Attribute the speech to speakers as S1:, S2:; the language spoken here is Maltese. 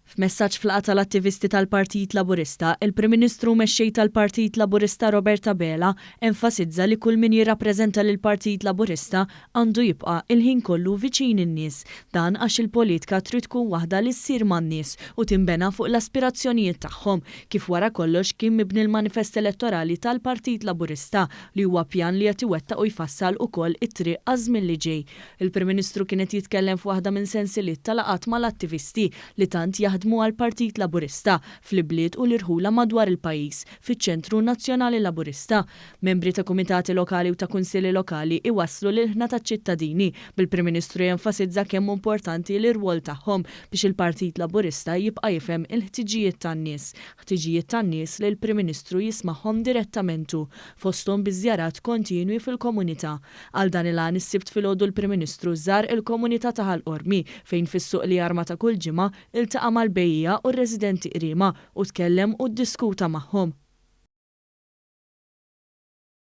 S1: F'messaġġ f'laqgħa tal-attivisti tal-Partit Laburista, il-Prim Ministru u Mexxej tal-Partit Laburista Robert Abela enfasizza li kull min jirrappreżenta lill-Partit Laburista għandu jibqa' il-ħin kollu viċin in-nies. Dan għax il-politka trid tkun waħda li ssir man-nies u tinbena fuq l-aspirazzjonijiet tagħhom, kif wara kollox kien mibni l-manifest elettorali tal-Partit Laburista li huwa pjan li qed iwettaq u jfassal ukoll it-triq għaż-żmien li ġej. Il-Prim Ministru kien qed jitkellem f'waħda minn sensiliet ta' laqgħat mal-attivisti li tant jaħdmu għall-Partit Laburista fl-ibliet u l-irħula madwar il-pajjiż fiċ-Ċentru Nazzjonali Laburista. Membri ta' kumitati lokali u ta' kunsilli lokali iwasslu l-ilħna taċ-ċittadini, bil-Prim Ministru jenfasizza kemm hu importanti l-irwol tagħhom biex il-Partit Laburista jibqa' jifhem il-ħtiġijiet tan-nies. Ħtiġijiet tan-nies li l-Prim Ministru jismagħhom direttament hu, fosthom bi żjarat kontinwi fil-komunità. Għal dan il-għan is-Sibt filgħodu l-Prim Ministru żar il-komunità ta' Ħal Qormi fejn fis-suq li jarma ta' kull ġimgħa iltaqa' mal-bejjiegħa u r-residenti Qriema u tkellem u ddiskuta magħhom.